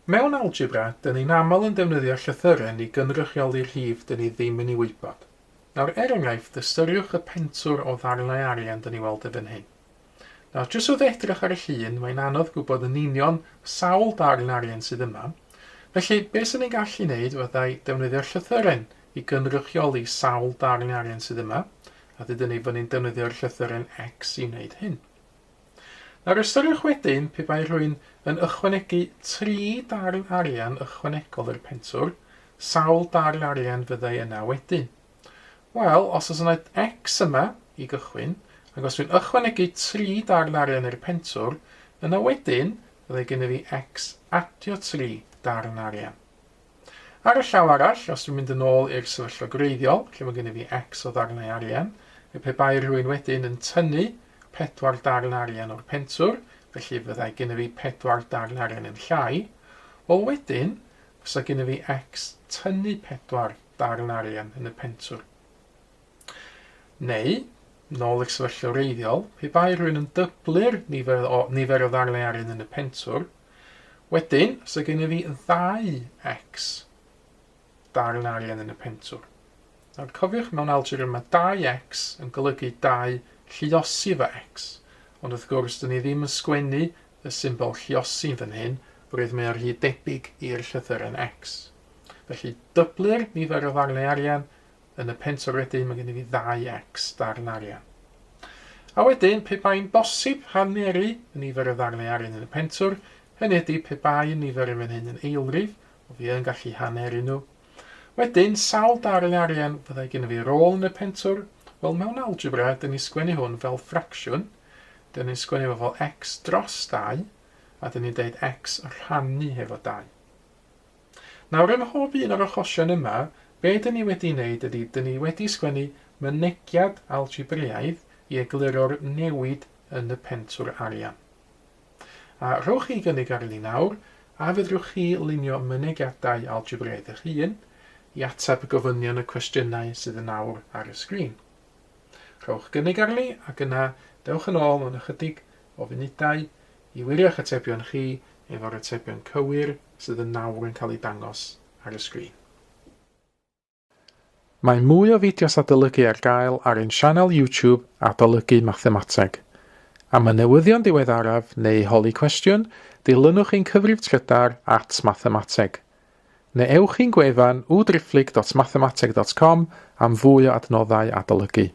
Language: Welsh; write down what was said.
Mewn algebra, dyn ni'n aml yn defnyddio llythyren i gynrychioli rhif dyn ni ddim yn ei wybod. Nawr, er enghraifft, ystyriwch y pentwr o ddarnau arian dyn ni weld yn fan hyn. Nawr, jyst wrth edrych ar y llun, mae'n anodd gwybod yn union sawl darn arian sydd yma. Felly, beth sy'n ni'n gallu wneud fyddai defnyddio'r llythyren i gynrychioli sawl darn arian sydd yma, a dydyn ni fod ni'n defnyddio'r llythyren X i wneud hyn. Nawr ystyriwch wedyn pe bai rhywun yn ychwanegu 3 darn arian ychwanegol i'r pentwr, sawl darn arian fyddai yna wedyn? Wel, os oes yna X yma i gychwyn, ac os dwi'n ychwanegu 3 darn arian i'r pentwr, yna wedyn fyddai gennyf fi X adio 3 darn arian. Ar y llaw arall, os dwi'n mynd yn ôl i'r sefyllfa gwreiddiol, lle mae gennyf fi X o ddarnau arian, neu pe bai rhywun wedyn yn tynnu 4 darn arian o'r pentwr, felly fyddai gennyf fi 4 darn arian yn llai, wel wedyn, fysa gennyf fi X tynnu 4 darn arian yn y pentwr. Neu, nôl i'r sefyllfa wreiddiol, pe bai rhywun yn dyblu'r nifer o, nifer o ddarnau arian yn y pentwr, Wedyn, so gennyf fi ddau x darn arian yn y pentwr. Nawr cofiwch mewn algebra mae 2x yn golygu 2 lluosi efo x, ond wrth gwrs dyn ni ddim yn sgwennu y symbol lluosi yn fan hyn, oherwydd mae o rhy debyg i'r llythyren x. Felly dyblu'r nifer o ddarnau arian Yn y pentwr wedyn mae gen i fi ddau X darn arian. A wedyn, pe bai'n bosib haneru y nifer o ddarnau arian yn y pentwr, hynny ydy, pe bai y nifer yn fan hyn yn eilrif, o fi yn gallu haneru nhw. Wedyn, sawl darn arian fyddai gen i fi ar ôl yn y pentwr? Wel, mewn algebra, dyn ni'n sgwennu hwn fel ffracsiwn. Dyn ni'n sgwennu fo fel x dros 2, a dyn ni'n deud x rhannu hefo 2. Nawr ym mhob un o'r achosion yma, be dyn ni wedi wneud ydy dyn ni wedi sgwennu mynegiad algebraidd i egluro'r newid yn y pentwr arian. A rhowch chi gynnig arni nawr, a fedrwch chi lunio mynegiadau algebraidd eich hun i ateb gofynion y cwestiynau sydd yn awr ar y sgrin. Rhowch gynnig arni ac yna dewch yn ôl mewn ychydig o funudau i wirio'ch atebion chi efo'r atebion cywir sydd yn nawr yn cael eu dangos ar y sgrin. Mae mwy o fideos adolygu ar gael ar ein sianel YouTube Adolygu Mathemateg. Am y newyddion diweddaraf neu holi cwestiwn, dilynwch ein cyfrif trydar at mathemateg. Neu ewch i'n gwefan www.mathemateg.com am fwy o adnoddau adolygu.